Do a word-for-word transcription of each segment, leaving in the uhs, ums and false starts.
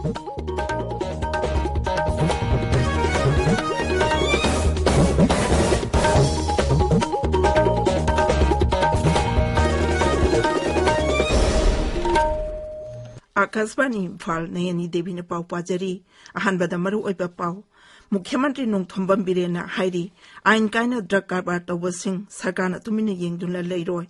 ꯑꯥꯀꯥꯁꯕꯥꯅꯤ ꯏꯝꯐꯥꯜ, ꯅꯌꯅꯤ ꯗꯦꯕꯤꯅ ꯄꯥꯎ ꯄꯥꯖꯔꯤ꯫ ꯑꯍꯥꯟꯕꯗ ꯃꯔꯨꯑꯣꯏꯕ ꯄꯥꯎ꯫ ꯃꯨꯈ꯭ꯌ ꯃꯟꯇ꯭ꯔꯤ ꯅꯣꯡꯊꯣꯝꯕꯝ ꯕꯤꯔꯦꯟꯅ ꯍꯥꯏꯔꯤ, ꯑꯥꯏꯟ ꯀꯥꯏꯅ ꯗ꯭ꯔꯒ ꯀꯔꯕꯥꯔ ꯇꯧꯕꯁꯤꯡ ꯁꯔꯀꯥꯔꯅ ꯇꯨꯃꯤꯟꯅ ꯌꯦꯡꯗꯨꯅ ꯂꯩꯔꯣꯏ꯫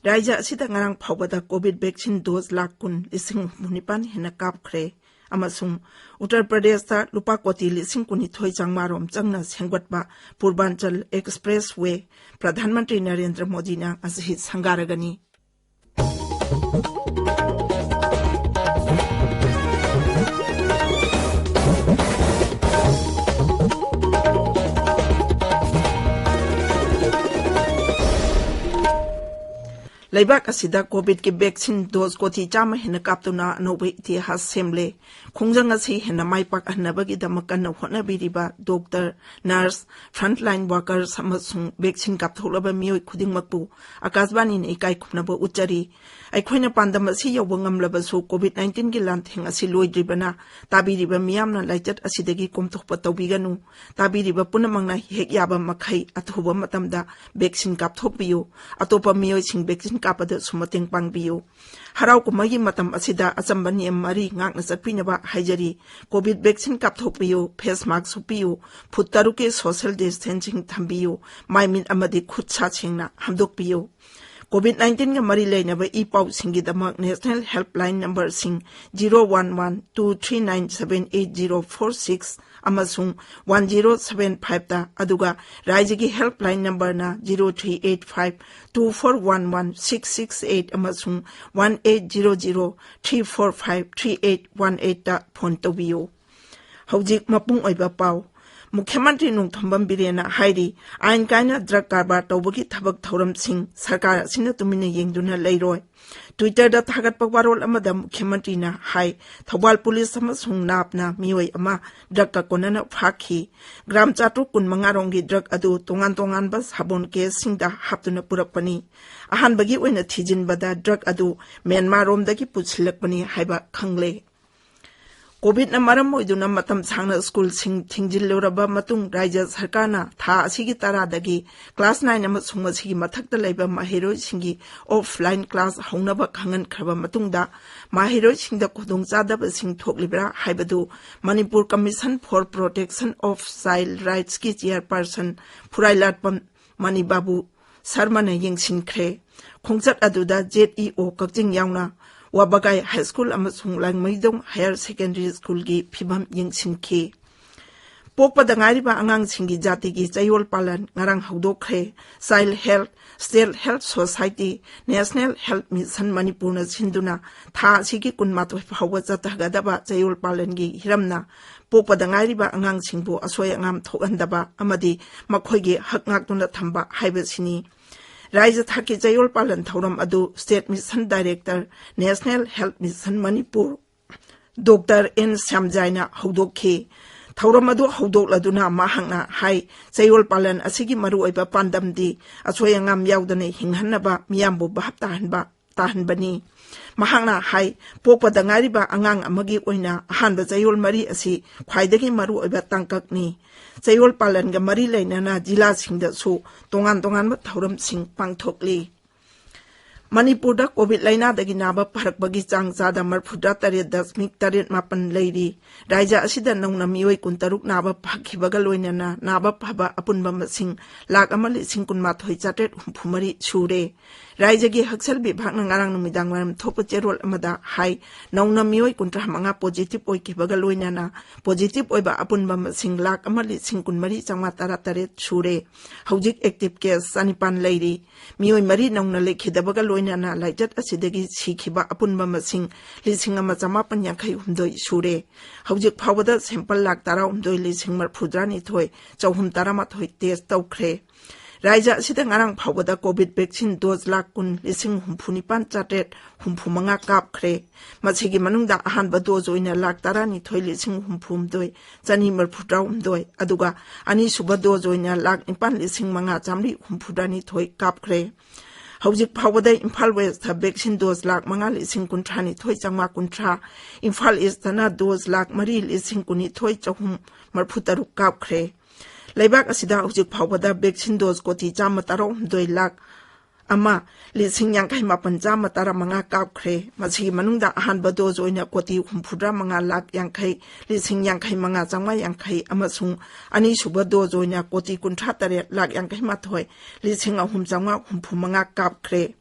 ꯔꯥꯖ꯭ꯌ ꯑꯁꯤꯗ ꯉꯔꯥꯡ ꯐꯥꯎꯕꯗ ꯀꯣꯚꯤꯗ ꯚꯦꯛꯁꯤꯟ ꯗꯣꯖ ꯂꯥꯈ ꯀꯨꯟ ꯂꯤꯁꯤꯡ ꯍꯨꯝꯐꯨ ꯅꯤꯄꯥꯟ ꯍꯦꯟꯅ ꯀꯥꯞꯈ꯭ꯔꯦ ꯑꯃꯁꯨꯡ ꯎꯠꯇꯔ ꯄ꯭ꯔꯗꯦꯁꯇ ꯂꯨꯄꯥ ꯀꯣꯇꯤ ꯂꯤꯁꯤꯡ ꯀꯨꯟꯅꯤꯊꯣꯏ ꯆꯥꯝꯃꯉꯥ ꯔꯣꯝ ꯆꯪꯅ ꯁꯦꯝꯒꯠꯄ ꯄꯨꯔꯕꯥꯟꯆꯜ ꯑꯦꯛꯁꯄ꯭ꯔꯦꯁ ꯋꯦ ꯄ꯭ꯔꯙꯥꯟ ꯃꯟꯇ꯭ꯔꯤ ꯅꯔꯦꯟꯗ꯭ꯔ ꯃꯣꯗꯤꯅ ꯉꯁꯤ ꯁꯪꯒꯥꯔꯒꯅꯤ꯫ ꯂꯩꯕꯥꯛ ꯑꯁꯤꯗ ꯀꯣꯚꯤꯗꯀꯤ ꯚꯦꯛꯁꯤꯟ ꯗꯣꯖ ꯀꯣꯇꯤ ꯆꯥꯝꯃ ꯍꯦꯟꯅ ꯀꯥꯞꯇꯨꯅ ꯑꯅꯧꯕ ꯏꯇꯤꯍꯥꯁ ꯁꯦꯝꯂꯦ꯫ ꯈꯣꯡꯖꯪ ꯑꯁꯤ ꯍꯦꯟꯅ ꯃꯥꯏ ꯄꯥꯛꯍꯟꯅꯕꯒꯤꯗꯃꯛ ꯀꯟꯅ ꯍꯣꯠꯅꯕꯤꯔꯤꯕ ꯗꯣꯛꯇꯔ, ꯅꯔꯁ, ꯐ꯭ꯔꯟꯠꯂꯥꯏꯟ ꯋꯥꯔꯀꯔꯁ ꯑꯃꯁꯨꯡ ꯚꯦꯛꯁꯤꯟ ꯀꯥꯞꯊꯣꯛꯂꯕ ꯃꯤꯑꯣꯏ ꯈꯨꯗꯤꯡꯃꯛꯄꯨ ꯑꯀꯥꯁꯕꯥꯅꯤꯅ ꯏꯀꯥꯏ ꯈꯨꯝꯅꯕ ꯎꯠꯆꯔꯤ꯫ ꯑꯩꯈꯣꯏꯅ ꯄꯥꯟꯗꯝ ꯑꯁꯤ ꯌꯧꯕ ꯉꯝꯂꯕꯁꯨ ꯀꯣꯚꯤꯗ ꯅꯥꯏꯟꯇꯤꯟꯒꯤ ꯂꯥꯟꯊꯦꯡ ꯑꯁꯤ ꯂꯣꯏꯗ꯭ꯔꯤꯕꯅ ꯇꯥꯕꯤꯔꯤꯕ ꯃꯤꯌꯥꯝꯅ ꯂꯥꯏꯆꯠ ꯑꯁꯤꯗꯒꯤ ꯀꯣꯝꯊꯣꯛꯄ ꯇꯧꯕꯤꯒꯅꯨ꯫ ꯇꯥꯕꯤꯔꯤꯕ ꯄꯨꯝꯅꯃꯛꯅ ꯍꯦꯛ ꯌꯥꯕ ꯃꯈꯩ ꯑꯊꯨꯕ ꯃꯇꯝꯗ ꯚꯦꯛꯁꯤꯟ ꯀꯥꯞꯊꯣꯛꯄꯤꯌꯨ꯫ ꯑꯇꯣꯞꯄ ꯃꯤꯑꯣꯏꯁꯤꯡ ꯚꯦꯛꯁꯤꯟ ꯀꯥꯞꯄꯗꯁꯨ ꯃꯇꯦꯡ ꯄꯥꯡꯕꯤꯌꯨ꯫ ꯍꯔꯥꯎ ꯀꯨꯝꯍꯩꯒꯤ ꯃꯇꯝ ꯑꯁꯤꯗ ꯑꯆꯝꯕ ꯅꯤꯌꯝ ꯃꯔꯤ ꯉꯥꯛꯅ ꯆꯠꯄꯤꯅꯕ ꯍꯥꯏꯖꯔꯤ꯫ ꯀꯣꯚꯤꯗ ꯚꯦꯛꯁꯤꯟ ꯀꯥꯞꯊꯣꯛꯄꯤꯌꯨ, ꯐꯦꯁ ꯃꯥꯁꯛ ꯎꯞꯄꯤꯌꯨ, ꯐꯨꯠ ꯇꯔꯨꯛꯀꯤ ꯁꯣꯁꯤꯌꯦꯜ ꯗꯤꯁꯇꯦꯟꯁꯤꯡ ꯊꯝꯕꯤꯌꯨ, ꯃꯥꯏ ꯃꯤꯠ ꯑꯃꯗꯤ ꯈꯨꯠ ꯁꯥ ꯁꯦꯡꯅ ꯍꯥꯝꯗꯣꯛꯄꯤꯌꯨ꯫ ꯀꯣꯚꯤꯗ ꯅꯥꯏꯟꯇꯤꯟꯒ ꯃꯔꯤ ꯂꯩꯅꯕ ꯏ ꯄꯥꯎꯁꯤꯡꯒꯤꯗꯃꯛ ꯅꯦꯁꯅꯦꯜ ꯍꯦꯜꯞꯂꯥꯏꯟ ꯅꯝꯕꯔꯁꯤꯡ zero one one two three nine seven eight zero four six ꯑꯃꯁꯨꯡ ꯋꯥꯟ ꯖꯤꯔꯣ ꯁꯚꯦꯟ ꯐꯥꯏꯚꯇ, ꯑꯗꯨꯒ ꯔꯥꯏꯖ꯭ꯌꯒꯤ ꯍꯦꯜꯞꯂꯥꯏꯟ ꯅꯝꯕꯔꯅ zero three eight five two four one one six six eight ꯑꯃꯁꯨꯡ one eight zero zero three four five three eight one ꯑꯩꯠꯇ phone ꯇꯧꯕꯤꯌꯨ꯫ ꯍꯧꯖꯤꯛ ꯃꯄꯨꯡ ꯑꯣꯏꯕ ꯄꯥꯎ꯫ ꯃꯨꯈ꯭ꯌ ꯃꯟꯇ꯭ꯔꯤ ꯅꯣꯡꯊꯣꯝꯕꯝ ꯕꯤꯔꯦꯟꯅ ꯍꯥꯏꯔꯤ, ꯑꯥꯏꯟ ꯀꯥꯏꯅ ꯗ꯭ꯔꯒ ꯀꯔꯕꯥꯔ ꯇꯧꯕꯒꯤ ꯊꯕꯛ ꯊꯧꯔꯝꯁꯤꯡ ꯁꯔꯀꯥꯔ ꯑꯁꯤꯅ ꯇꯨꯃꯤꯟꯅ ꯌꯦꯡꯗꯨꯅ ꯂꯩꯔꯣꯏ꯫ ꯇ꯭ꯋꯤꯇꯔꯗ ꯊꯥꯒꯠꯄ ꯋꯥꯔꯣꯜ ꯑꯃꯗ ꯃꯨꯈ꯭ꯌ ꯃꯟꯇ꯭ꯔꯤꯅ ꯍꯥꯏ, ꯊꯧꯕꯥꯜ ꯄꯨꯂꯤꯁ ꯑꯃꯁꯨꯡ ꯅꯥꯞꯅ ꯃꯤꯑꯣꯏ ꯑꯃ ꯗ꯭ꯔꯒꯀ ꯀꯣꯟꯅꯅ ꯐꯥꯈꯤ꯫ ꯒ꯭ꯔꯥꯝ ꯆꯥꯇ꯭ꯔꯨꯛ ꯀꯨꯟꯃꯉꯥ ꯔꯣꯝꯒꯤ ꯗ꯭ꯔꯒ ꯑꯗꯨ ꯇꯣꯉꯥꯟ ꯇꯣꯉꯥꯟꯕ ꯁꯥꯕꯣꯟ ꯀꯦꯁꯁꯤꯡꯗ ꯍꯥꯞꯇꯨꯅ ꯄꯨꯔꯛꯄꯅꯤ꯫ ꯑꯍꯥꯟꯕꯒꯤ ꯑꯣꯏꯅ ꯊꯤꯖꯤꯟꯕꯗ ꯗ꯭ꯔꯒ ꯑꯗꯨ ꯃ꯭ꯌꯥꯟꯃꯥꯔꯔꯣꯝꯗꯒꯤ ꯄꯨꯁꯤꯜꯂꯛꯄꯅꯤ ꯍꯥꯏꯕ ꯈꯪꯂꯦ꯫ ꯀꯣꯚꯤꯗꯅ ꯃꯔꯝ ꯑꯣꯏꯗꯨꯅ ꯃꯇꯝ ꯁꯥꯡꯅ ꯁ꯭ꯀꯨꯜꯁꯤꯡ ꯊꯤꯡꯖꯤꯜꯂꯨꯔꯕ ꯃꯇꯨꯡ, ꯔꯥꯖ꯭ꯌ ꯁꯔꯀꯥꯔꯅ ꯊꯥ ꯑꯁꯤꯒꯤ ꯇꯔꯥꯗꯒꯤ ꯀ꯭ꯂꯥꯁ ꯅꯥꯏꯟ ꯑꯃꯁꯨꯡ ꯃꯁꯤꯒꯤ ꯃꯊꯛꯇ ꯂꯩꯕ ꯃꯍꯩꯔꯣꯏꯁꯤꯡꯒꯤ ꯑꯣꯐꯂꯥꯏꯟ ꯀ꯭ꯂꯥꯁ ꯍꯧꯅꯕ ꯈꯪꯍꯟꯈ꯭ꯔꯕ ꯃꯇꯨꯡꯗ, ꯃꯍꯩꯔꯣꯏꯁꯤꯡꯗ ꯈꯨꯗꯣꯡꯆꯥꯗꯕꯁꯤꯡ ꯊꯣꯛꯂꯤꯕ꯭ꯔꯥ ꯍꯥꯏꯕꯗꯨ Manipur Commission for Protection of Child Rightsꯀꯤ ꯆꯤꯌꯔꯄꯔꯁꯟ ꯐꯨꯔꯥꯏꯂꯥꯠꯄꯝ ꯃꯅꯤꯕꯥꯕꯨ ꯁꯔꯃꯅ ꯌꯦꯡꯁꯤꯟꯈ꯭ꯔꯦ꯫ ꯈꯣꯡꯆꯠ ꯑꯗꯨꯗ ꯖꯦꯠ ꯏ ꯑꯣ ꯀꯛꯆꯤꯡ ꯌꯥꯎꯅ ꯋꯥꯕꯒꯥꯏ ꯍꯥꯏ ꯁ꯭ꯀꯨꯜ ꯑꯃꯁꯨꯡ ꯂꯥꯡꯃꯩꯗꯣꯡ ꯍꯥꯌꯔ ꯁꯦꯀꯦꯟꯗꯔꯤ ꯁ꯭ꯀꯨꯜꯒꯤ ꯐꯤꯚꯝ ꯌꯦꯡꯁꯤꯟꯈꯤ꯫ ꯄꯣꯛꯄꯗ ꯉꯥꯏꯔꯤꯕ ꯑꯉꯥꯡꯁꯤꯡꯒꯤ ꯖꯥꯇꯤꯒꯤ ꯆꯌꯣꯜ ꯄꯥꯂꯟ ꯉꯔꯥꯡ ꯍꯧꯗꯣꯛꯈ꯭ꯔꯦ꯫ Child health, state health society, national health mission ꯃꯅꯤꯄꯨꯔꯅ ꯁꯤꯟꯗꯨꯅ ꯊꯥ ꯑꯁꯤꯒꯤ ꯀꯨꯟꯃꯥꯊꯣꯏ ꯐꯥꯎꯕ ꯆꯠꯊꯒꯗꯕ ꯆꯌꯣꯜ ꯄꯥꯂꯟꯒꯤ ꯍꯤꯔꯝꯅ ꯄꯣꯛꯄꯗ ꯉꯥꯏꯔꯤꯕ ꯑꯉꯥꯡꯁꯤꯡꯕꯨ ꯑꯁꯣꯏ ꯑꯉꯥꯝ ꯊꯣꯛꯍꯟꯗꯕ ꯑꯃꯗꯤ ꯃꯈꯣꯏꯒꯤ ꯍꯛ ꯉꯥꯛꯇꯨꯅ ꯊꯝꯕ ꯍꯥꯏꯕꯁꯤꯅꯤ꯫ ꯔꯥꯖ꯭ꯌ ꯊꯥꯛꯀꯤ ꯆꯌꯣꯜ ꯄꯥꯂꯟ ꯊꯧꯔꯝ ꯑꯗꯨ state mission director, national health mission Manipur, doctor N ꯁ꯭ꯌꯥꯝꯖꯥꯏꯅ ꯍꯧꯗꯣꯛꯈꯤ꯫ ꯊꯧꯔꯝ ꯑꯗꯨ ꯍꯧꯗꯣꯛꯂꯗꯨꯅ ꯃꯍꯥꯛꯅ ꯍꯥꯏ, ꯆꯌꯣꯜ ꯄꯥꯂꯟ ꯑꯁꯤꯒꯤ ꯃꯔꯨꯑꯣꯏꯕ ꯄꯥꯟꯗꯝꯗꯤ ꯑꯁꯣꯏ ꯑꯉꯥꯝ ꯌꯥꯎꯗꯅ ꯍꯤꯡꯍꯟꯅꯕ ꯃꯤꯌꯥꯝꯕꯨ ꯚꯥꯞ ꯇꯥꯍꯟꯕ, ꯇꯥꯍꯟꯕꯅꯤ꯫ ꯃꯍꯥꯛꯅ ꯍꯥꯏ, ꯄꯣꯛꯄꯗ ꯉꯥꯏꯔꯤꯕ ꯑꯉꯥꯡ ꯑꯃꯒꯤ ꯑꯣꯏꯅ ꯑꯍꯥꯟꯕ ꯆꯌꯣꯜ ꯃꯔꯤ ꯑꯁꯤ ꯈ꯭ꯋꯥꯏꯗꯒꯤ ꯃꯔꯨꯑꯣꯏꯕ ꯇꯥꯡꯀꯛꯅꯤ꯫ ꯆꯌꯣꯜ ꯄꯥꯂꯟꯒ ꯃꯔꯤ ꯂꯩꯅꯅ ꯖꯤꯂꯥꯁꯤꯡꯗꯁꯨ ꯇꯣꯉꯥꯟ ꯇꯣꯉꯥꯟꯕ ꯊꯧꯔꯝꯁꯤꯡ ꯄꯥꯡꯊꯣꯛꯂꯤ꯫ ꯃꯅꯤꯄꯨꯔꯗ ꯀꯣꯚꯤꯗ ꯂꯥꯏꯅꯥꯗꯒꯤ ꯅꯥꯕ ꯐꯔꯛꯄꯒꯤ ꯆꯥꯡ ꯆꯥꯗ ꯃꯔꯤꯐꯨꯇꯔꯥ ꯇꯔꯦꯠ ꯗꯁꯃꯤꯛ ꯇꯔꯦꯠ ꯃꯥꯄꯟ ꯂꯩꯔꯤ꯫ ꯔꯥꯖ꯭ꯌ ꯑꯁꯤꯗ ꯅꯧꯅ ꯃꯤꯑꯣꯏ ꯀꯨꯟꯇꯔꯨꯛ ꯅꯥꯕ ꯐꯈꯤꯕꯒ ꯂꯣꯏꯅꯅ ꯅꯥꯕ ꯐꯕ ꯑꯄꯨꯟꯕ ꯃꯁꯤꯡ ꯂꯥꯈ ꯑꯃ ꯂꯤꯁꯤꯡ ꯀꯨꯟꯃꯥꯊꯣꯏ ꯆꯥꯇ꯭ꯔꯦꯠ ꯍꯨꯝꯐꯨ ꯃꯔꯤ ꯁꯨꯔꯦ꯫ ꯔꯥꯖ꯭ꯌꯒꯤ ꯍꯛꯁꯦꯜ ꯕꯤꯚꯥꯒꯅ ꯉꯔꯥꯡ ꯅꯨꯃꯤꯗꯥꯡ ꯋꯥꯏꯔꯝ ꯊꯣꯛꯄ ꯆꯦꯔꯣꯜ ꯑꯃꯗ ꯍꯥꯏ, ꯅꯧꯅ ꯃꯤꯑꯣꯏ ꯀꯨꯟꯊ꯭ꯔꯥ ꯃꯉꯥ ꯄꯣꯖꯤꯇꯤꯚ ꯑꯣꯏꯈꯤꯕꯒ ꯂꯣꯏꯅꯅ ꯄꯣꯖꯤꯇꯤꯚ ꯑꯣꯏꯕ ꯑꯄꯨꯟꯕ ꯃꯁꯤꯡ ꯂꯥꯈ ꯑꯃ ꯂꯤꯁꯤꯡ ꯀꯨꯟꯃꯔꯤ ꯆꯥꯝꯃꯉꯥ ꯇꯔꯥ ꯇꯔꯦꯠ ꯁꯨꯔꯦ꯫ ꯍꯧꯖꯤꯛ ꯑꯦꯛꯇꯤꯚ ꯀꯦꯁ ꯆꯥꯅꯤꯄꯥꯟ ꯂꯩꯔꯤ꯫ ꯃꯤꯑꯣꯏ ꯃꯔꯤ ꯅꯧꯅ ꯂꯩꯈꯤꯗꯕꯒ ꯂꯣꯏꯅꯅ ꯂꯥꯏꯆꯠ ꯑꯁꯤꯗꯒꯤ ꯁꯤꯈꯤꯕ ꯑꯄꯨꯟꯕ ꯃꯁꯤꯡ ꯂꯤꯁꯤꯡ ꯑꯃ ꯆꯥꯃꯥꯄꯟ ꯌꯥꯡꯈꯩ ꯍꯨꯝꯗꯣꯏ ꯁꯨꯔꯦ꯫ ꯍꯧꯖꯤꯛ ꯐꯥꯎꯕꯗ ꯁꯦꯝꯄꯜ ꯂꯥꯈ ꯇꯔꯥꯍꯨꯝꯗꯣꯏ ꯂꯤꯁꯤꯡ ꯃꯔꯤꯐꯨꯇꯔꯥꯅꯤꯊꯣꯏ ꯆꯍꯨꯝ ꯇꯔꯥꯃꯥꯊꯣꯏ ꯇꯦꯁ ꯇꯧꯈ꯭ꯔꯦ꯫ ꯔꯥꯖ꯭ꯌ ꯑꯁꯤꯗ ꯉꯔꯥꯡ ꯐꯥꯎꯕꯗ ꯀꯣꯚꯤꯗ ꯚꯦꯛꯁꯤꯟ ꯗꯣꯖ ꯂꯥꯈ ꯀꯨꯟ ꯂꯤꯁꯤꯡ ꯍꯨꯝꯐꯨ ꯅꯤꯄꯥꯟ ꯆꯥꯇ꯭ꯔꯦꯠ ꯍꯨꯝꯐꯨ ꯃꯉꯥ ꯀꯥꯞꯈ꯭ꯔꯦ꯫ ꯃꯁꯤꯒꯤ ꯃꯅꯨꯡꯗ ꯑꯍꯥꯟꯕ ꯗꯣꯖ ꯑꯣꯏꯅ ꯂꯥꯈ ꯇꯔꯥꯅꯤꯊꯣꯏ ꯂꯤꯁꯤꯡ ꯍꯨꯝꯐꯨ ꯍꯨꯝꯗꯣꯏ ꯆꯅꯤ ꯃꯔꯤꯐꯨꯇꯔꯥꯍꯨꯝꯗꯣꯏ, ꯑꯗꯨꯒ ꯑꯅꯤꯁꯨꯕ ꯗꯣꯖ ꯑꯣꯏꯅ ꯂꯥꯈ ꯅꯤꯄꯥꯟ ꯂꯤꯁꯤꯡ ꯃꯉꯥ ꯆꯥꯝꯃꯔꯤ ꯍꯨꯝꯐꯨꯇꯔꯥꯅꯤꯊꯣꯏ ꯀꯥꯞꯈ꯭ꯔꯦ꯫ ꯍꯧꯖꯤꯛ ꯐꯥꯎꯕꯗ Imphal west vaccine dose lakh ꯃꯉꯥ ꯂꯤꯁꯤꯡ ꯀꯨꯟꯊ꯭ꯔꯥ ꯅꯤꯊꯣꯏ ꯆꯥꯝꯃꯉꯥ ꯀꯨꯟꯊ꯭ꯔꯥ, ꯏꯝꯐꯥꯜ ꯏꯁꯇꯅ dose ꯂꯥꯈ ꯃꯔꯤ ꯂꯤꯁꯤꯡ ꯀꯨꯟꯅꯤꯊꯣꯏ ꯆꯍꯨꯝ ꯃꯔꯤꯐꯨ ꯇꯔꯨꯛ ꯀꯥꯞꯈ꯭ꯔꯦ꯫ ꯂꯩꯕꯥꯛ ꯑꯁꯤꯗ ꯍꯧꯖꯤꯛ ꯐꯥꯎꯕꯗ vaccine dose ꯀꯣꯇꯤ ꯆꯥꯝꯃ ꯇꯔꯥꯍꯨꯝꯗꯣꯏ ꯂꯥꯈ ꯑꯃ ꯂꯤꯁꯤꯡ ꯌꯥꯡꯈꯩ ꯃꯥꯄꯟ ꯆꯥꯝꯃ ꯇꯔꯥꯃꯉꯥ ꯀꯥꯞꯈ꯭ꯔꯦ꯫ ꯃꯁꯤꯒꯤ ꯃꯅꯨꯡꯗ ꯑꯍꯥꯟꯕ dose ꯑꯣꯏꯅ ꯀꯣꯇꯤ ꯍꯨꯝꯐꯨꯇꯔꯥ ꯃꯉꯥ ꯂꯥꯈ ꯌꯥꯡꯈꯩ ꯂꯤꯁꯤꯡ ꯌꯥꯡꯈꯩ ꯃꯉꯥ ꯆꯥꯝꯃꯉꯥ ꯌꯥꯡꯈꯩ ꯑꯃꯁꯨꯡ ꯑꯅꯤꯁꯨꯕ dose ꯑꯣꯏꯅ ꯀꯣꯇꯤ ꯀꯨꯟꯊ꯭ꯔꯥ ꯇꯔꯦꯠ ꯂꯥꯈ ꯌꯥꯡꯈꯩ ꯃꯥꯊꯣꯏ ꯂꯤꯁꯤꯡ ꯑꯍꯨꯝ ꯆꯥꯝꯃꯉꯥ ꯍꯨꯝꯐꯨ ꯃꯉꯥ ꯀꯥꯞꯈ꯭ꯔꯦ꯫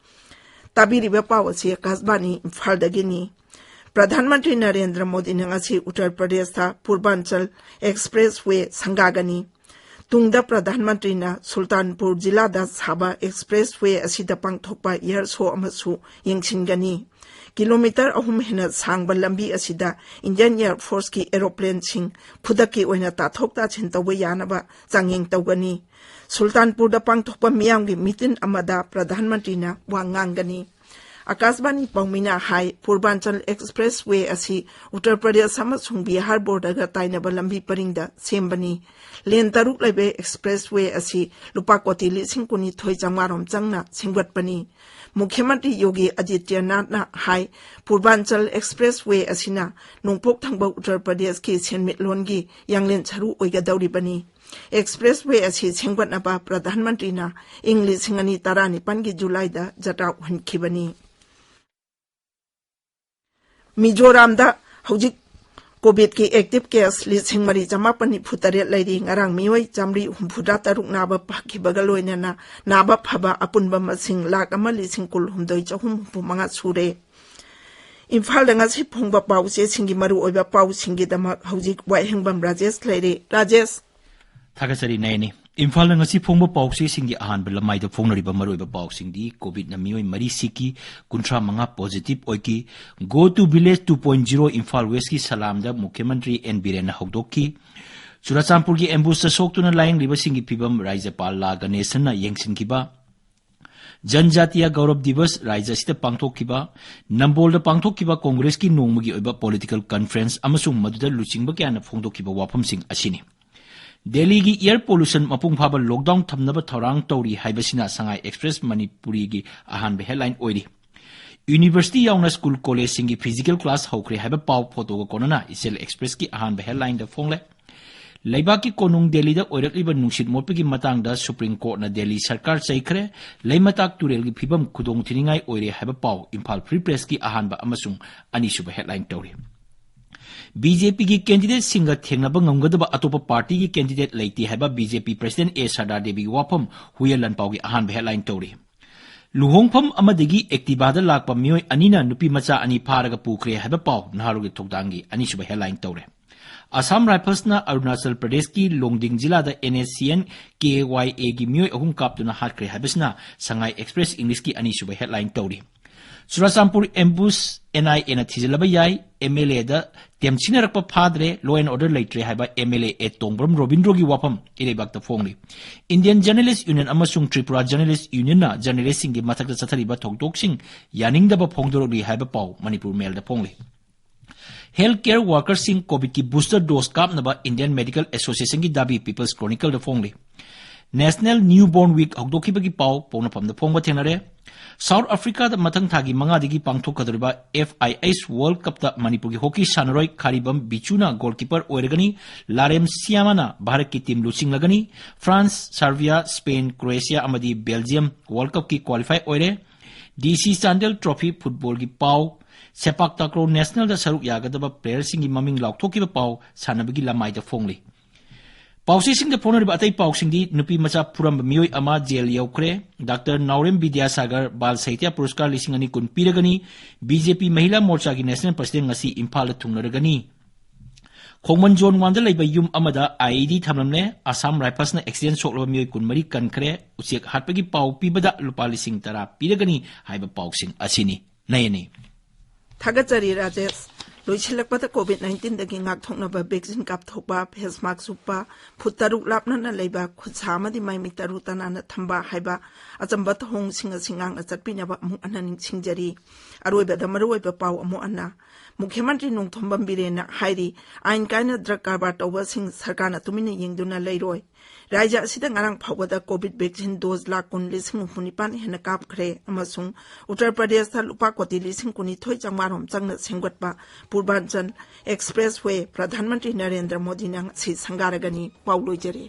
ꯇꯥꯕꯤꯔꯤꯕ ꯄꯥꯎ ꯑꯁꯤ ꯑꯀꯥꯁꯕꯥꯅꯤ ꯏꯝꯐꯥꯜꯗꯒꯤꯅꯤ꯫ ꯄ꯭ꯔꯙꯥꯟ ꯃꯟꯇ꯭ꯔꯤ ꯅꯔꯦꯟꯗ꯭ꯔ ꯃꯣꯗꯤꯅ ꯉꯁꯤ ꯎꯠꯇꯔ ꯄ꯭ꯔꯗꯦꯁꯇ ꯄꯨꯔꯕꯥꯟꯆꯜ ꯑꯦꯛꯁꯄ꯭ꯔꯦꯁ ꯋꯦ ꯁꯪꯒꯥꯒꯅꯤ꯫ ꯇꯨꯡꯗ ꯄ꯭ꯔꯙꯥꯟ ꯃꯟꯇ꯭ꯔꯤꯅ ꯁꯨꯜꯇꯥꯟꯄꯨꯔ ꯖꯤꯂꯥꯗ ꯁꯥꯕ ꯑꯦꯛꯁꯄ꯭ꯔꯦꯁ ꯋꯦ ꯑꯁꯤꯗ ꯄꯥꯡꯊꯣꯛꯄ ꯏꯌꯔ ꯁꯣ ꯑꯃꯁꯨ ꯌꯦꯡꯁꯤꯟꯒꯅꯤ꯫ ꯀꯤꯂꯣꯃꯤꯇꯔ ꯑꯍꯨꯝ ꯍꯦꯟꯅ ꯁꯥꯡꯕ ꯂꯝꯕꯤ ꯑꯁꯤꯗ ꯏꯟꯗꯤꯌꯟ ꯑꯦꯌꯔ ꯐꯣꯔꯁꯀꯤ ꯑꯦꯔꯣꯄ꯭ꯂꯦꯟꯁꯤꯡ ꯈꯨꯗꯛꯀꯤ ꯑꯣꯏꯅ ꯇꯥꯊꯣꯛ ꯇꯥꯁꯤꯟ ꯇꯧꯕ ꯌꯥꯅꯕ ꯆꯥꯡꯌꯦꯡ ꯇꯧꯒꯅꯤ꯫ ꯁꯨꯜꯇꯥꯟꯄꯨꯔꯗ ꯄꯥꯡꯊꯣꯛꯄ ꯃꯤꯌꯥꯝꯒꯤ ꯃꯤꯇꯤꯟ ꯑꯃꯗ ꯄ꯭ꯔꯙꯥꯟ ꯃꯟꯇ꯭ꯔꯤꯅ ꯋꯥ ꯉꯥꯡꯒꯅꯤ꯫ ꯑꯀꯥꯁꯕꯥꯅꯤ ꯄꯥꯎꯃꯤꯅ ꯍꯥꯏ, ꯄꯨꯔꯕꯥꯟꯆꯜ ꯑꯦꯛꯁꯄ꯭ꯔꯦꯁ ꯋꯦ ꯑꯁꯤ ꯎꯠꯇꯔ ꯄ꯭ꯔꯗꯦꯁ ꯑꯃꯁꯨꯡ ꯕꯤꯍꯥꯔ ꯕꯣꯔꯗꯔꯒ ꯇꯥꯏꯅꯕ ꯂꯝꯕꯤ ꯄꯔꯤꯡꯗ ꯁꯦꯝꯕꯅꯤ꯫ ꯂꯦꯟ ꯇꯔꯨꯛ ꯂꯩꯕ ꯑꯦꯛꯁꯄ꯭ꯔꯦꯁ ꯋꯦ ꯑꯁꯤ ꯂꯨꯄꯥ ꯀꯣꯇꯤ ꯂꯤꯁꯤꯡ ꯀꯨꯟꯅꯤꯊꯣꯏ ꯆꯥꯝꯃꯉꯥ ꯔꯣꯝ ꯆꯪꯅ ꯁꯦꯝꯒꯠꯄꯅꯤ꯫ ꯃꯨꯈ꯭ꯌ ꯃꯟꯇ꯭ꯔꯤ ꯌꯣꯒꯤ ꯑꯗꯤꯇ꯭ꯌꯅꯥꯊꯅ ꯍꯥꯏ, ꯄꯨꯔꯕꯥꯟꯆꯜ ꯑꯦꯛꯁꯄ꯭ꯔꯦꯁ ꯋꯦ ꯑꯁꯤꯅ ꯅꯣꯡꯄꯣꯛ ꯊꯪꯕ ꯎꯠꯇꯔ ꯄ꯭ꯔꯗꯦꯁꯀꯤ ꯁꯦꯟꯃꯤꯠꯂꯣꯟꯒꯤ ꯌꯥꯡꯂꯦꯟ ꯁꯔꯨ ꯑꯣꯏꯒꯗꯧꯔꯤꯕꯅꯤ꯫ ꯑꯦꯛꯁꯄ꯭ꯔꯦꯁ ꯋꯦ ꯑꯁꯤ ꯁꯦꯝꯒꯠꯅꯕ ꯄ꯭ꯔꯙꯥꯟ ꯃꯟꯇ꯭ꯔꯤꯅ ꯏꯪ ꯂꯤꯁꯤꯡ ꯑꯅꯤ ꯇꯔꯥꯅꯤꯄꯥꯟꯒꯤ ꯖꯨꯂꯥꯏꯗ ꯖꯇ꯭ꯔꯥ ꯎꯍꯟꯈꯤꯕꯅꯤ꯫ ꯃꯤꯖꯣꯔꯥꯝꯗ ꯍꯧꯖꯤꯛ ꯀꯣꯚꯤꯗꯀꯤ ꯑꯦꯛꯇꯤꯚ ꯀꯦꯁ ꯂꯤꯁꯤꯡ ꯃꯔꯤ ꯆꯃꯥꯄꯟ ꯅꯤꯐꯨ ꯇꯔꯦꯠ ꯂꯩꯔꯤ꯫ ꯉꯔꯥꯡ ꯃꯤꯑꯣꯏ ꯆꯥꯃꯔꯤ ꯍꯨꯝꯐꯨꯇꯔꯥ ꯇꯔꯨꯛ ꯅꯥꯕ ꯐꯈꯤꯕꯒ ꯂꯣꯏꯅꯅ ꯅꯥꯕ ꯐꯕ ꯑꯄꯨꯟꯕ ꯃꯁꯤꯡ ꯂꯥꯈ ꯑꯃ ꯂꯤꯁꯤꯡ ꯀꯨꯟꯍꯨꯝꯗꯣꯏ ꯆꯍꯨꯝ ꯍꯨꯝꯐꯨ ꯃꯉꯥ ꯁꯨꯔꯦ꯫ ꯏꯝꯐꯥꯜꯗ ꯉꯁꯤ ꯐꯣꯡꯕ ꯄꯥꯎꯆꯦꯁꯤꯡꯒꯤ ꯃꯔꯨꯑꯣꯏꯕ ꯄꯥꯎꯁꯤꯡꯒꯤꯗꯃꯛ ꯍꯧꯖꯤꯛ ꯋꯥꯍꯦꯡꯕꯝ ꯔꯥꯖꯦꯁ ꯂꯩꯔꯦ꯫ ꯔꯥꯖꯦꯁ꯫ ꯊꯥꯒꯠꯆꯔꯤ ꯅꯌꯅꯤ꯫ ꯏꯝꯐꯥꯜꯗ ꯉꯁꯤ ꯐꯣꯡꯕ ꯄꯥꯎꯆꯦꯁꯤꯡꯒꯤ ꯑꯍꯥꯟꯕ ꯂꯃꯥꯏꯗ ꯐꯣꯡꯅꯔꯤꯕ ꯃꯔꯨꯑꯣꯏꯕ ꯄꯥꯎꯁꯤꯡꯗꯤ ꯀꯣꯚꯤꯗꯅ ꯃꯤꯑꯣꯏ ꯃꯔꯤ ꯁꯤꯈꯤ, ꯀꯨꯟꯊ꯭ꯔꯥ ꯃꯉꯥ ꯄꯣꯖꯤꯇꯤꯚ ꯑꯣꯏꯈꯤ, Go to Village two point zero Imphal ꯋꯦꯁꯀꯤ ꯁꯂꯥꯝꯗ ꯃꯨꯈ꯭ꯌ ꯃꯟꯇ꯭ꯔꯤ ꯑꯦꯟ ꯕꯤꯔꯦꯟꯅ ꯍꯧꯗꯣꯛꯈꯤ, ꯆꯨꯔꯥꯆꯥꯟꯄꯨꯔꯒꯤ ꯑꯦꯝꯕꯨꯁꯇ ꯁꯣꯛꯇꯨꯅ ꯂꯥꯌꯦꯡꯂꯤꯕꯁꯤꯡꯒꯤ ꯐꯤꯚꯝ ꯔꯥꯖ꯭ꯌꯄꯥꯜ ꯂꯥ ꯒꯅꯦꯁꯟꯅ ꯌꯦꯡꯁꯤꯟꯈꯤꯕ, ꯖꯟꯖꯥꯇꯤꯌꯥ ꯒꯧꯔꯕ ꯗꯤꯕꯁ ꯔꯥꯖ꯭ꯌ ꯑꯁꯤꯗ ꯄꯥꯡꯊꯣꯛꯈꯤꯕ, ꯅꯝꯕꯣꯜꯗ ꯄꯥꯡꯊꯣꯛꯈꯤꯕ ꯀꯣꯡꯒ꯭ꯔꯦꯁꯀꯤ ꯅꯣꯡꯃꯒꯤ ꯑꯣꯏꯕ ꯄꯣꯂꯤꯇꯤꯀꯦꯜ ꯀꯟꯐꯔꯦꯟꯁ ꯑꯃꯁꯨꯡ ꯃꯗꯨꯗ ꯂꯨꯆꯤꯡꯕ ꯀꯌꯥꯅ ꯐꯣꯡꯗꯣꯛꯈꯤꯕ ꯋꯥꯐꯝꯁꯤꯡ ꯑꯁꯤꯅꯤ꯫ ꯗꯦꯜꯂꯤꯒꯤ air pollution ꯃꯄꯨꯡ ꯐꯥꯕ lockdown ꯊꯝꯅꯕ ꯊꯧꯔꯥꯡ ꯇꯧꯔꯤ ꯍꯥꯏꯕꯁꯤꯅ ꯁꯉꯥꯏ ꯑꯦꯛꯁꯄ꯭ꯔꯦꯁ ꯃꯅꯤꯄꯨꯔꯤꯒꯤ ꯑꯍꯥꯟꯕ headline ꯑꯣꯏꯔꯤ꯫ University ꯌꯥꯎꯅ school collegeꯁꯤꯡꯒꯤ physical class ꯍꯧꯈ꯭ꯔꯦ ꯍꯥꯏꯕ ꯄꯥꯎ ꯐꯣꯇꯣꯒ ꯀꯣꯟꯅꯅ ꯏꯆꯦꯜ ꯑꯦꯛꯁꯄ꯭ꯔꯦꯁꯀꯤ ꯑꯍꯥꯟꯕ headlineꯗ ꯐꯣꯡꯂꯦ꯫ ꯂꯩꯕꯥꯛꯀꯤ ꯀꯣꯅꯨꯡ ꯗꯦꯜꯂꯤꯗ ꯑꯣꯏꯔꯛꯂꯤꯕ ꯅꯨꯡꯁꯤꯠ ꯃꯣꯠꯄꯒꯤ ꯃꯇꯥꯡꯗ Supreme Courtꯅ ꯗꯦꯜꯂꯤ ꯁꯔꯀꯥꯔ ꯆꯩꯈ꯭ꯔꯦ꯫ ꯂꯩꯃꯇꯥꯛ ꯇꯨꯔꯦꯜꯒꯤ ꯐꯤꯕꯝ ꯈꯨꯗꯣꯡꯊꯤꯅꯤꯡꯉꯥꯏ ꯑꯣꯏꯔꯦ ꯍꯥꯏꯕ ꯄꯥꯎ ꯏꯝꯐꯥꯜ Free Pressꯀꯤ ꯑꯍꯥꯟꯕ ꯑꯃꯁꯨꯡ ꯑꯅꯤꯁꯨꯕ headline ꯇꯧꯔꯤ꯫ BJPꯒꯤ candidateꯁꯤꯡꯒ ꯊꯦꯡꯅꯕ ꯉꯝꯒꯗꯕ ꯑꯇꯣꯞꯄ partyꯒꯤ candidate ꯂꯩꯇꯦ ꯍꯥꯏꯕ BJP President A ꯁꯔꯗꯥ ꯗꯦꯕꯤꯒꯤ ꯋꯥꯐꯝ ꯍꯨꯏꯌꯦꯟ ꯂꯥꯟꯄꯥꯎꯒꯤ ꯑꯍꯥꯟꯕ headline ꯇꯧꯔꯤ꯫ ꯂꯨꯍꯣꯡꯐꯝ ꯑꯃꯗꯒꯤ Activaꯗ ꯂꯥꯛꯄ ꯃꯤꯑꯣꯏ ꯑꯅꯤꯅ ꯅꯨꯄꯤ ꯃꯆꯥ ꯑꯅꯤ ꯐꯥꯔꯒ ꯄꯨꯈ꯭ꯔꯦ ꯍꯥꯏꯕ ꯄꯥꯎ ꯅꯍꯥꯔꯣꯜꯒꯤ ꯊꯧꯗꯥꯡꯒꯤ ꯑꯅꯤꯁꯨꯕ headline ꯇꯧꯔꯦ꯫ ꯑꯁꯥꯝ ꯔꯥꯏꯐꯜꯁꯅ ꯑꯔꯨꯅꯥꯆꯜ ꯄ꯭ꯔꯗꯦꯁꯀꯤ ꯂꯣꯡꯗꯤꯡ ꯖꯤꯂꯥꯗ NSCN-K Y Aꯒꯤ ꯃꯤꯑꯣꯏ ꯑꯍꯨꯝ ꯀꯥꯞꯇꯨꯅ ꯍꯥꯠꯈ꯭ꯔꯦ ꯍꯥꯏꯕꯁꯤꯅ ꯁꯉꯥꯏ ꯑꯦꯛꯁꯄ꯭ꯔꯦꯁ Englishꯀꯤ ꯑꯅꯤꯁꯨꯕ headline ꯇꯧꯔꯤ꯫ ꯆꯨꯔꯥꯆꯥꯟꯄꯨꯔ ambush NIAꯅ ꯊꯤꯖꯤꯜꯂꯕ ꯌꯥꯏ, MLAꯗ ꯇꯦꯝꯁꯤꯟꯅꯔꯛꯄ ꯐꯥꯗ꯭ꯔꯦ, law and order ꯂꯩꯇ꯭ꯔꯦ ꯍꯥꯏꯕ MLA A ꯇꯣꯡꯕ꯭ꯔꯝ ꯔꯣꯕꯤꯟꯗ꯭ꯔꯣꯒꯤ ꯋꯥꯐꯝ ꯏꯔꯩꯕꯥꯛꯇ ꯐꯣꯡꯂꯤ꯫ Indian Journalist Union ꯑꯃꯁꯨꯡ Tripura Journalist Unionꯅ journalistꯁꯤꯡꯒꯤ ꯃꯊꯛꯇ ꯆꯠꯊꯔꯤꯕ ꯊꯧꯗꯣꯛꯁꯤꯡ ꯌꯥꯅꯤꯡꯗꯕ ꯐꯣꯡꯗꯣꯔꯛꯂꯤ ꯍꯥꯏꯕ ꯄꯥꯎ ꯃꯅꯤꯄꯨꯔ ꯃꯦꯜꯗ ꯐꯣꯡꯂꯤ꯫ Health care workerꯁꯤꯡ COVIDꯀꯤ booster dose ꯀꯥꯞꯅꯕ Indian Medical Associationꯒꯤ ꯗꯥꯕꯤ People's Chronicleꯗ ꯐꯣꯡꯂꯤ꯫ National Newborn Week ꯍꯧꯗꯣꯛꯈꯤꯕꯒꯤ ꯄꯥꯎ ꯄꯣꯛꯅꯐꯝꯗ ꯐꯣꯡꯕ ꯊꯦꯡꯅꯔꯦ꯫ South Africaꯗ ꯃꯊꯪ ꯊꯥꯒꯤ ꯃꯉꯥꯗꯒꯤ ꯄꯥꯡꯊꯣꯛꯀꯗꯧꯔꯤꯕ FIH World Cupꯇ ꯃꯅꯤꯄꯨꯔꯒꯤ hockey ꯁꯥꯟꯅꯔꯣꯏ ꯈꯥꯔꯤꯕꯝ ꯕꯤꯆꯨꯅ goalkeeper ꯑꯣꯏꯔꯒꯅꯤ꯫ ꯂꯥꯔꯦꯝ ꯁꯤꯌꯥꯃꯅ ꯚꯥꯔꯠꯀꯤ team ꯂꯨꯆꯤꯡꯂꯒꯅꯤ꯫ France, Serbia, Spain, Croatia ꯑꯃꯗꯤ Belgium World Cupꯀꯤ qualify ꯑꯣꯏꯔꯦ꯫ DC Chandel Trophy footballꯒꯤ ꯄꯥꯎ, ꯁꯦꯄꯥꯛ ꯇꯥꯀ꯭ꯔꯣ nationalꯗ ꯁꯔꯨꯛ ꯌꯥꯒꯗꯕ playerꯁꯤꯡꯒꯤ ꯃꯃꯤꯡ ꯂꯥꯎꯊꯣꯛꯈꯤꯕ ꯄꯥꯎ ꯁꯥꯟꯅꯕꯒꯤ ꯂꯃꯥꯏꯗ ꯐꯣꯡꯂꯤ꯫ ꯄꯥꯎꯆꯦꯁꯤꯡꯗ ꯐꯣꯡꯅꯔꯤꯕ ꯑꯇꯩ ꯄꯥꯎꯁꯤꯡꯗꯤ ꯅꯨꯄꯤ ꯃꯆꯥ ꯐꯨꯔꯝꯕ ꯃꯤꯑꯣꯏ ꯑꯃ jail ꯌꯧꯈ꯭ꯔꯦ, ꯗꯥꯛꯇꯔ ꯅꯥꯎꯔꯦꯝ ꯕꯤꯗ꯭ꯌꯥꯁꯥꯒꯔ ꯕꯥꯜ ꯁꯥꯍꯤꯇ꯭ꯌ ꯄꯨꯔꯁꯀꯥꯔ ꯂꯤꯁꯤꯡ ꯑꯅꯤ ꯀꯨꯟ ꯄꯤꯔꯒꯅꯤ, BJP ꯃꯍꯤꯂꯥ ꯃꯣꯔꯆꯥꯒꯤ national president ꯉꯁꯤ ꯏꯝꯐꯥꯜꯗ ꯊꯨꯡꯂꯔꯒꯅꯤ꯫ ꯈꯣꯡꯃꯟ zone oneꯗ ꯂꯩꯕ ꯌꯨꯝ ꯑꯃꯗ IED ꯊꯝꯂꯝꯂꯦ, ꯑꯁꯥꯝ ꯔꯥꯏꯐꯜꯁꯅ accident ꯁꯣꯛꯂꯕ ꯃꯤꯑꯣꯏ ꯀꯨꯟꯃꯔꯤ ꯀꯟꯈ꯭ꯔꯦ, ꯎꯆꯦꯛ ꯍꯥꯠꯄꯒꯤ ꯄꯥꯎ ꯄꯤꯕꯗ ꯂꯨꯄꯥ ꯂꯤꯁꯤꯡ ꯇꯔꯥ ꯄꯤꯔꯒꯅꯤ ꯍꯥꯏꯕ ꯄꯥꯎꯁꯤꯡ ꯑꯁꯤꯅꯤ꯫ ꯅꯌꯅꯤ꯫ ꯊꯥꯒꯠꯆꯔꯤ ꯔꯥꯖꯦꯁ꯫ ꯂꯣꯏꯁꯤꯜꯂꯛꯄꯗ COVID nineteenꯗꯒꯤ ꯉꯥꯛꯊꯣꯛꯅꯕ vaccine ꯀꯥꯞꯊꯣꯛꯄ, face mask ꯎꯞꯄ, ꯐꯨꯠ ꯇꯔꯨꯛ ꯂꯥꯞꯅꯅ ꯂꯩꯕ, ꯈꯨꯠꯁꯥ ꯑꯃꯗꯤ ꯃꯥꯏ ꯃꯤꯠ ꯇꯔꯨ ꯇꯅꯥꯟꯅ ꯊꯝꯕ ꯍꯥꯏꯕ ꯑꯆꯝꯕ ꯊꯧꯑꯣꯡꯁꯤꯡ ꯑꯁꯤ ꯉꯥꯛꯅ ꯆꯠꯄꯤꯅꯕ ꯑꯃꯨꯛ ꯍꯟꯅ ꯅꯤꯡꯁꯤꯡꯖꯔꯤ꯫ ꯑꯔꯣꯏꯕꯗ ꯃꯔꯨꯑꯣꯏꯕ ꯄꯥꯎ ꯑꯃꯨꯛ ꯍꯟꯅ꯫ ꯃꯨꯈ꯭ꯌ ꯃꯟꯇ꯭ꯔꯤ ꯅꯣꯡꯊꯣꯝꯕꯝ ꯕꯤꯔꯦꯟꯅ ꯍꯥꯏꯔꯤ, ꯑꯥꯏꯟ ꯀꯥꯏꯅ drug ꯀꯔꯕꯥꯔ ꯇꯧꯕꯁꯤꯡ ꯁꯔꯀꯥꯔꯅ ꯇꯨꯃꯤꯟꯅ ꯌꯦꯡꯗꯨꯅ ꯂꯩꯔꯣꯏ꯫ ꯔꯥꯖ꯭ꯌ ꯑꯁꯤꯗ ꯉꯔꯥꯡ ꯐꯥꯎꯕꯗ COVID vaccine dose ꯂꯥꯈ ꯀꯨꯟ ꯂꯤꯁꯤꯡ ꯍꯨꯝꯐꯨ ꯅꯤꯄꯥꯟ ꯍꯦꯟꯅ ꯀꯥꯞꯈ꯭ꯔꯦ ꯑꯃꯁꯨꯡ ꯎꯠꯇꯔ ꯄ꯭ꯔꯗꯦꯁꯇ ꯂꯨꯄꯥ ꯀꯣꯇꯤ ꯂꯤꯁꯤꯡ ꯀꯨꯟꯅꯤꯊꯣꯏ ꯆꯥꯝꯃꯉꯥ ꯔꯣꯝ ꯆꯪꯅ ꯁꯦꯝꯒꯠꯄ ꯄꯨꯔꯕꯥꯟꯆꯜ expressway ꯄ꯭ꯔꯙꯥꯟ ꯃꯟꯇ꯭ꯔꯤ ꯅꯔꯦꯟꯗ꯭ꯔ ꯃꯣꯗꯤꯅ ꯉꯁꯤ ꯁꯪꯒꯥꯔꯒꯅꯤ꯫ ꯄꯥꯎ ꯂꯣꯏꯖꯔꯦ꯫